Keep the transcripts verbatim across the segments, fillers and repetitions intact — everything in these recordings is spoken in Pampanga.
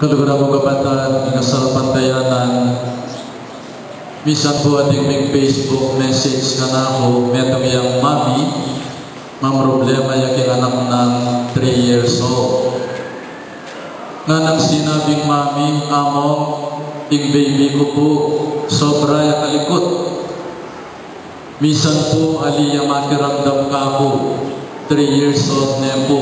Kaluguran kung kapatad, king kasalpantayanan, misan pu atin ming Facebook message kanaku, metung yang mami, mamroblema ya king anak nang three years old. Nganang sinabing mami, Among, ing baby ku pu, sobra ya kalikut. Misan pu ali ya makiramdam kaku, three years old ne pu.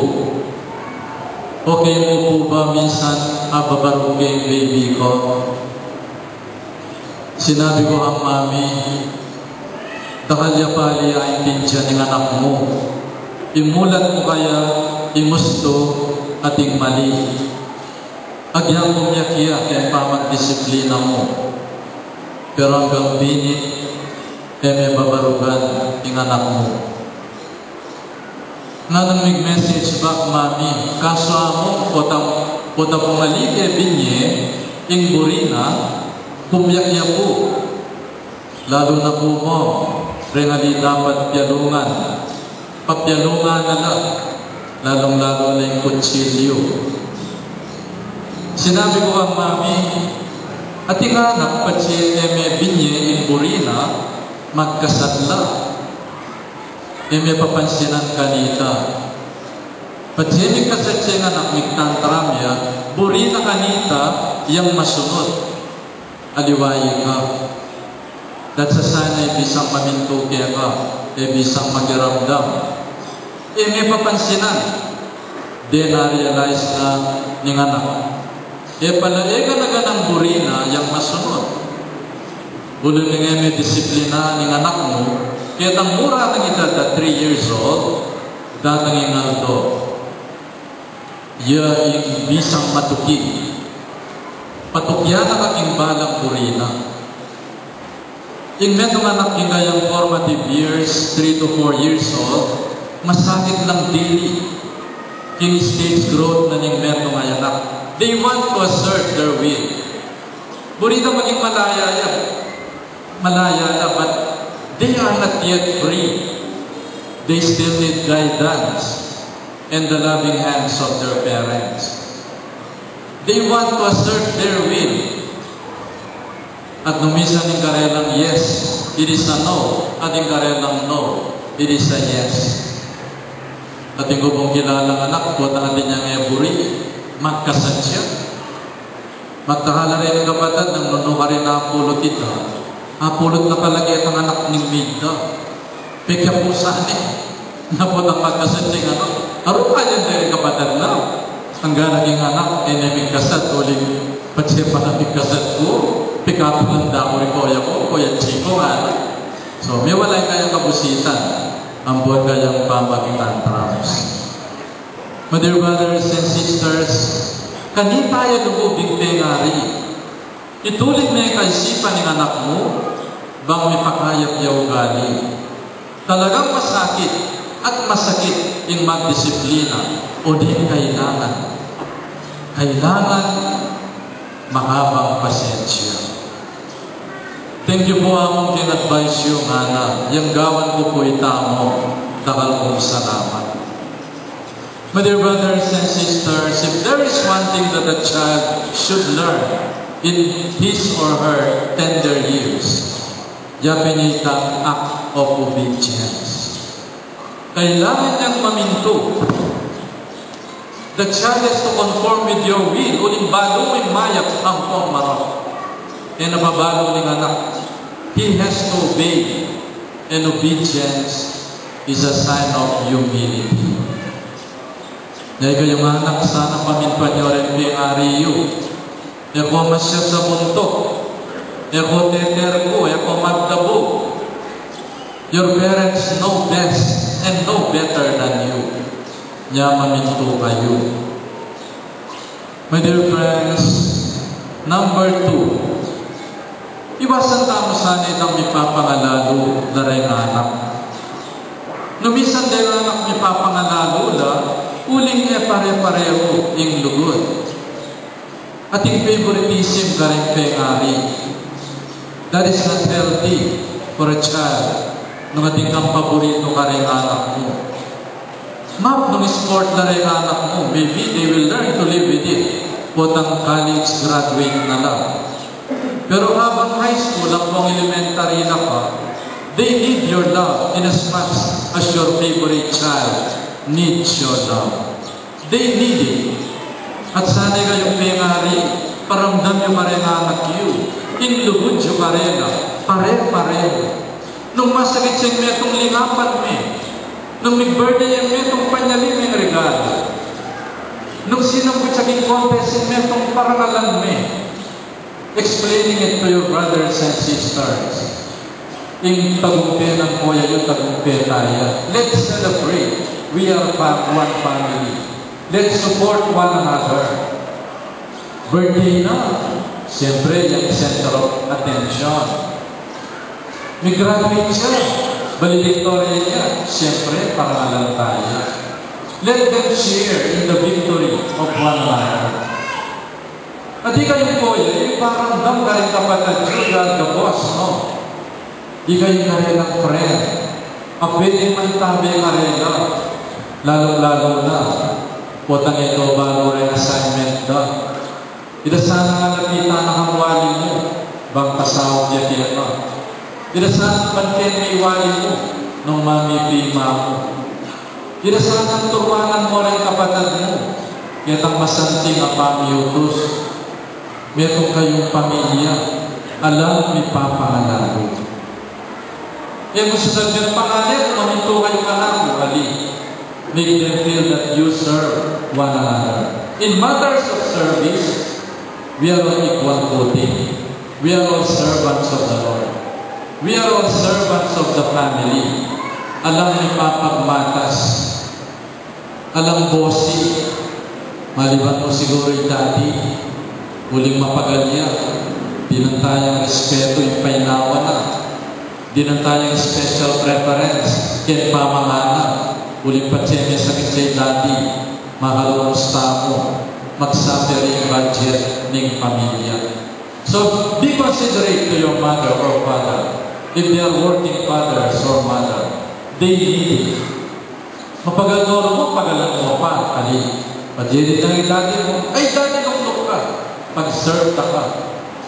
Okay mu pu ba minsan ababarug ke ing baby ku? Sinabi ku kang mami, dakal ya pali aintindian ning anak mu. Imulat mu kaya ing ustu at ing mali. Agyang kumyak ya keng pamagdisiplina mu. Pero anggang binit, e me babarugan ing anak mu. Nganang mig-message back mami, kasu Among, potang, potang pumali ke binye, ing buri na, kumyak ya pu. Lalu na pu Mong, reng ali dapat pialungan, papialungan na la, lalung-lalu na ing kutsilyu. Sinabi ku kang mami, ating anak patse e me binye ing buri na, magkasat la. E me papansinan kanita. Patse migkasat ya ing anak, migtantrum ya, buri na kanita yang masunud. Aliwa ika. That's a sign na e bisang mamintu keka, e bisang makiramdam. E me papansinan. De na-realize na ning anak. E pala e gana-ganang buri na yang masunud. Uling e me disiplina ning anak mu, ketang mura nang edad a three years old, datang ing aldo. Ya ing bisang matuki. Patukyan na ka king balang buri na. Ing metung anak king kayang formative years, three to four years old, masakit lang dili. King stage growth na ning metung a anak, they want to assert their will. Buri na maging malaya ya. Malaya na, but they are not yet free. They still need guidance and the loving hands of their parents. They want to assert their will. At nung misan ing karelang yes, it is a no. At ing karelang no, it is a yes. At ing kubung kilalang anak, potang atin yang e buri, magkasat ya. Magtakal la rin ing kapatad nang nung nukarin apulot ita. Apulot na pala ketang anak ning maid da. Pekyapusan ne. Napotang magkasat ya ing anak. Aru kayan da ring kapatad na. Anggang ing anak, e ne migkasat, uling patse pa na migkasat ku. Pikapulan da ku ring koya ku, Koya Chico, ngana. So, mewala ing kayang kabusitan. Ampon kayang pamakitantrums. My dear brothers and sisters, kanita ya lugud ing pengari. Itulid me kaisipan ing anak mu, bang mipakayap ya ugali. Talagang masakit at masakit ing magdisiplina, o di kailangan. Kailangan mahabang pasensya. Thank you pu, Among, king advice yu, ngana, yang gawan ku pu ita, Among, dakal pung salamat. My dear brothers and sisters, if there is one thing that a child should learn in his or her tender years, ya pin itang act of obedience. Kailangan yang mamintu. The child has to conform with your will. Uling balu mu ing mayap ampong marok. E na pabalu ning anak. He has to obey. And obedience is a sign of humility. Dahil kayung anak, sana pamintuan yu rin ing pengari yu. E ko masyas a buntuk. E ko teterku. E ko magdabug. Your parents know best and know better than you. Nya mamintu kayu. My dear friends, number two, iwasan tamu sana itang mipapangalalu la reng anak. Nung misan deng anak mipapangalalu la, uling e pare-parehu ing lugud. Ating favoritism kareng pengari. That is not healthy for a child. Nung atin kang paborito kareng anak mu, map nung sport la reng anak mu, maybe they will learn to live with it. Potang college graduate na la. Pero habang high school, ampong elementary na pa, they need your love in as much as your favorite child needs your love. They need it. At sana kayung pengari, paramdam yu kareng anak yu ing lugud yu karela, pare-parehu. Nung masakit yang metung, lingapan me. Nung mig-birthday yang metung, panyali meng regalu. Nung sinambut ya king contest yang metung, parangalan me. Explaining it to your brothers and sisters. Ing tagumpe nang koya yu, tagumpe taya. Let's celebrate. We are fam-, one family. Let's support one another. Birthday na, siyempre, yang center of attention. Mig-graduate ya, valedictorian ya, siyempre, parangalan taya. Let them share in the victory of one another. At ikayung koya, iparamdam kareng kapatad yu, you are the boss, no? Ikayung karelang friend. Apwede mang tabe karela, lalu-lalu na potang e to balu reng assignment da. Ida sanang alapitan na kang wali mu, bang pasaup ya keka. Ida sanang banten me ing wali mu, nung mamipi mamu. Ida sanang turuanan mo reng kapatad mu, ketang masanting a pamiutus. Metung kayung pamilya, alang mipapangalalu. E mu sa sabian, pangalan mu, mamintu kayung anak mu, ali. Make them feel that you serve one another. In matters of service, we are on equal footing. We are all servants of the Lord. We are all servants of the family. Alang mipapagmatas, alang bossy. Maliban mu siguru i daddy, uling mapagal ya. Dinan taya respetu ing painawa na. Dinan taya special preference keng pamangana, uling patse me sakit ya i daddy, makalulus tamu, magsaperi ing budget ning pamilya. So, be considerate to your mother or father. If they are working fathers or mother, they need it. Mapagal no rumu, pagalan mo pa, ali. Pajeri na i daddy mu, "Ay, daddy, nuknuk ka. Pag-serve ta ka."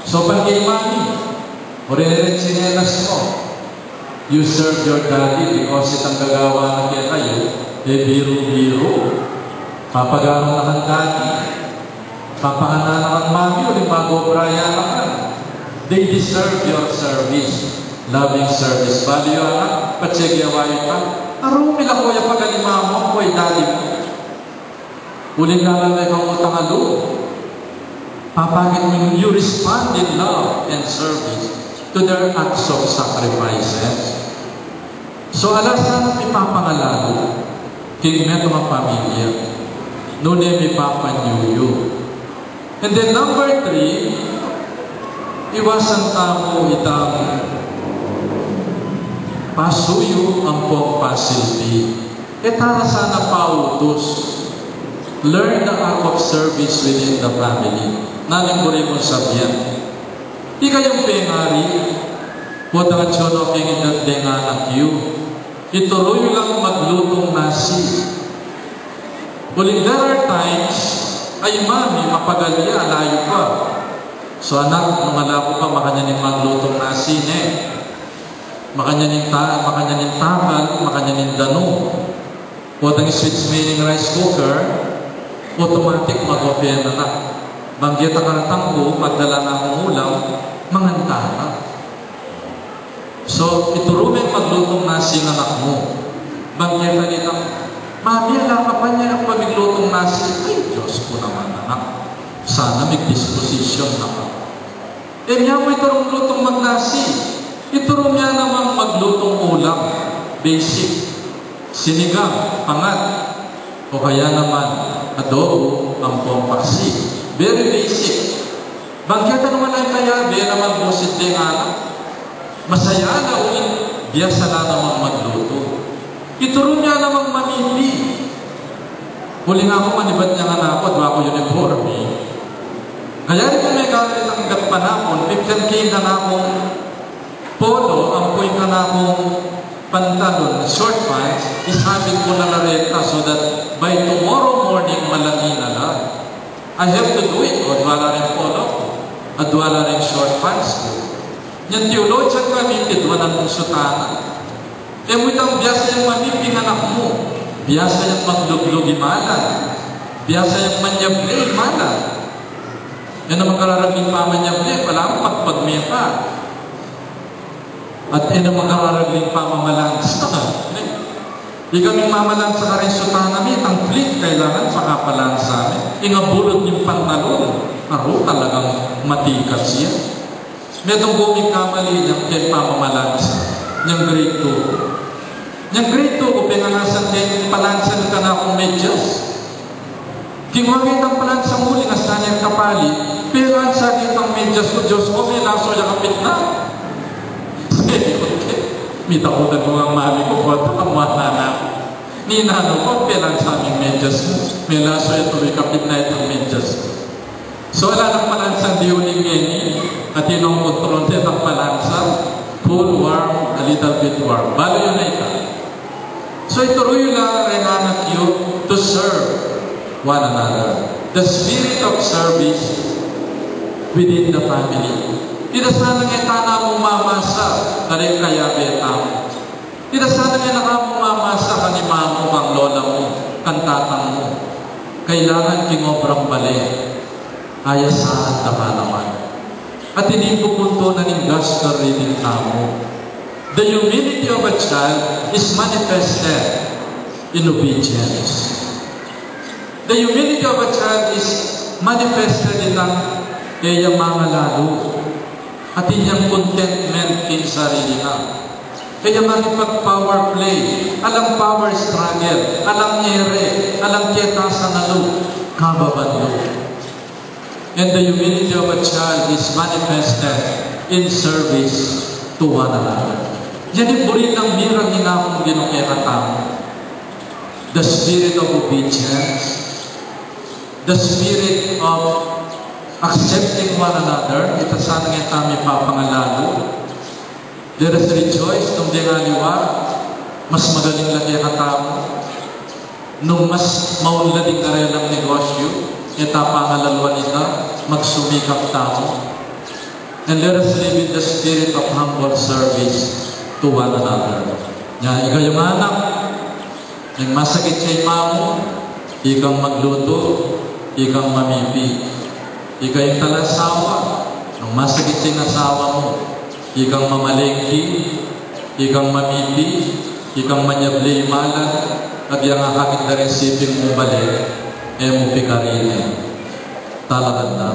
So, pag kay mami, o rereng tsinelas mo, you serve your daddy because itang gagawa na kekayu, e biru-biru. Papagawan na kang daddy. Papanganan na kang mami, uling mag-obra ya naman. They deserve your service. Loving service. Balu yu, anak, patse gewa yu pa. Aru, milako ya pagalima mu, koy daddy mu. Uling lalam e kang utang a lub. Papakit mu, you respond in love and service to their acts of sacrifices. So, ala sana mipapangalalu king metung a pamilya, nune mipapanyuyu. And then number three, iwasan tamu itang pasuyu ampong pasilbi. E ta ra sana pautus. Learn the act of service within the family. Nanu ing buri mung sabian? Ikayung pengari, potang atyu no king idad deng anak yu, ituru yu lang maglutung nasi. Uling there are times, ay mami, mapagal ya, alayu pa. So, anak, nung ala ku pa, makanyan ing maglutung nasi ne. Makanyan ing ta-, makanyan ing takal, makanyan ing danu. Potang i-switch me ning rice cooker, automatic mag-open na na. Bang keta karatang ku, magdala na kung ulam, mangan ta na. So, ituru meng maglutung nasi ing anak mu. Bang keta nitang, "Mami, ala ka pa, e ku pa miglutung nasi." Ay, Dios ku naman, anak. Sana mig disposition na ka. E mu ya iturung lutung magnasi. Ituru mu ya namang maglutung ulam, basic. Sinigang, pangat, o kaya naman adobo ampong paksi. Very basic. Bang keta naman, ay kaya, bie naman busit deng anak. Masaya na, uling biasa na namang magluto. Ituru mu ya namang mamipi. Uling aku, manibat yang anak ku, adwa kung uniforme. Kaya di ku me katanggap panapun, fifteen K na akung polo, ampo ing kanakung pantalon, short pants, isabit ku na la reta so that by tomorrow morning, malangi na la. I have to do it, o adwa la ring polo ku, adwa la ring short pants ku. Nyang theologian kami, pidwanan mung sutana. E mu itang biasa yang mamipi ing anak mu, biasa yang magluglug i malan, biasa yang manyable i malan. E na makararagling pamanyable, pala pagpag me pa. At e na makararagling pamamalansa. Ikami mamalansa karing sutana mi, itang fleet kailangan pakapalansa mi. Ing abulud ning pantalon, aru talagang matikas ya. Metung ku migkamali yang keng pamamalansa, yang grade two. Yang grade two ku, pengangasan keng palansa ning kanakung medyas. Kingwa ke itang palansang uling, asan yang kapali, pelansa ke itang medyas ku, Dios ku, melaso ya kapit na. Mitakutan ku nang mami ku, buat ka mwa nana. Ninanu ku, pelansa ming medyas ku, melaso ya tuloy kapit na itang medyas ku. So, ala nang palansang diuling ngeni, atin nong kontrol te itang palansa, cool, warm, a little bit warm. Balu yu na ita. So, ituru yu la reng anak yu to serve one another. The spirit of service within the family. Ita sana nge tana mu mamasa kareng kayabe tamu. Ita sana nge na ka mu mamasa kang ima mu, kang lola mu, kang tatang mu. Kailangan king obrang bale, aya saan da ka naman. At ini pu punto na ning gospel reading tamu. The humility of a child is manifested in obedience. The humility of a child is manifested in ang e ya mangalalu. Atin yang contentment king sarili na. E ya makipag-power play, alang power struggle, alang ere, alang keta sa nalu, kababan lu. And the humility of a child is manifested in service to one another. Yan ing buri nang mirang ning Apung Ginu kekatamu. The spirit of obedience, the spirit of accepting one another, ita sana nge tamu mipapangalalu. Let us rejoice nung deng aliwa, mas magaling la kekatamu, nung mas maunlad ing karelang negosyu, ita pangalaluan ita, magsumikap tamu. And let us live in the spirit of humble service to one another. Nya, ikayung anak, nung masakit ya ing ima mu, ikang maglutu, ikang mamipi. Ikayung talasawa, nung masakit ya ing asawa mu, ikang mamalengki, ikang mamipi, ikang manyable i malan, at yang akakit da ring siping mung bale, e mu pikarine. Talakan na.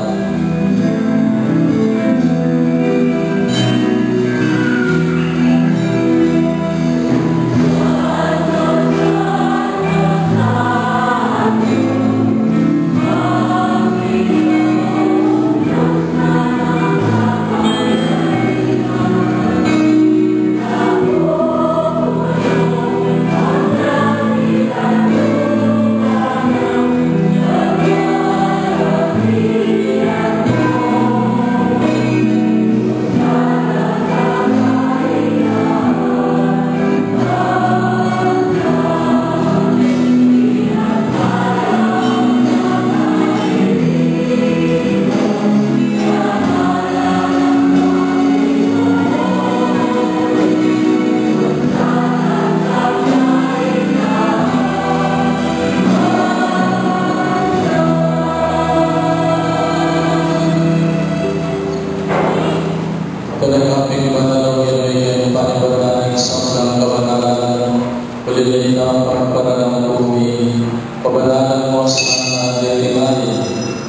Talagang pigbanal o Ginu ing panibalan ning sablang kabanalan, uli na ita para para ng tumi, pabanalan mu sana deti ngan,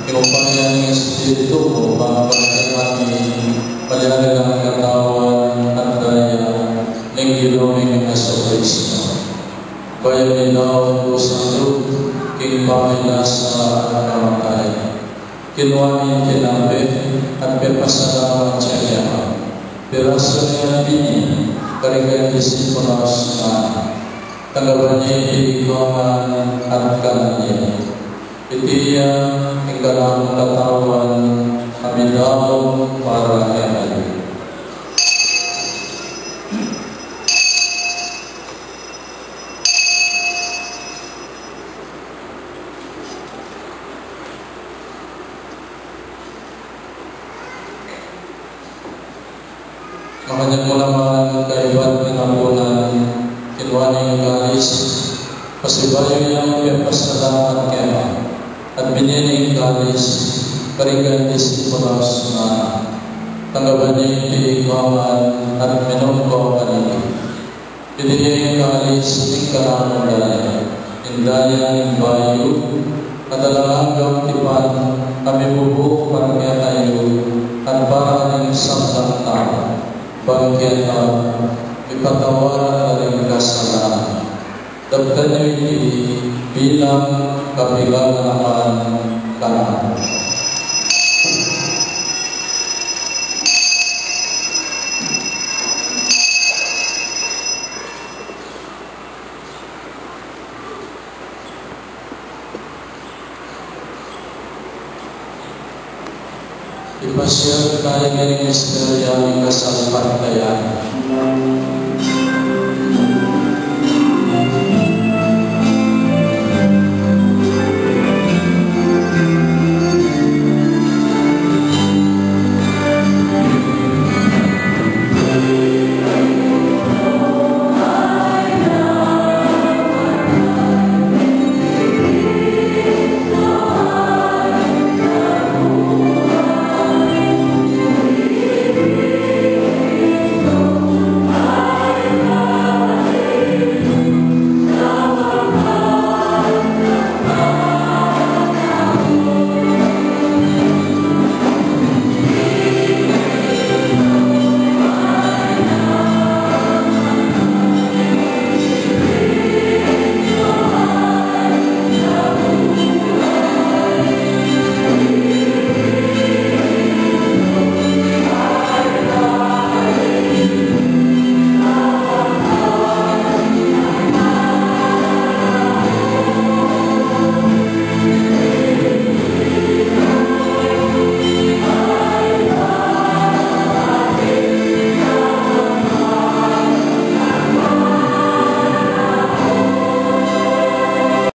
ing upaya ning Espiritu mu, para para kami, malyari lang katawan at daya ning Ginu ming Jesucristo. Kaya ing daun kusang lub, king pamilasa at kamatay. Kinua ne ing tinape, at pepasalamat ya keka, pirasu ne at bini karing kayang disipulos, ngana, tanggapan ye iti ngan at kanan ye. Iti ya ing kanakung katawan, a midaun para kekayu. Makanyan mu naman kaybat ning apunan, kinua ne ing kalis, pasibayu yang pepasalamat keka, at binie ne ing kalis karing kayang disipulos, ngana: Tanggapan ye iti ikayu ngan at minum kayu kaniti. Iti ing kalis ning kanaku king daya, ing daya ning bayu at alang anggang tipan, a mibubuk para kekayu at para karing sablang tau, ban keta mipatawad la ring kasalanan. Daptan yu iti bilang kapaganakan kanaku. Ipasiag taya ing misteryu ning kasalpantayanan.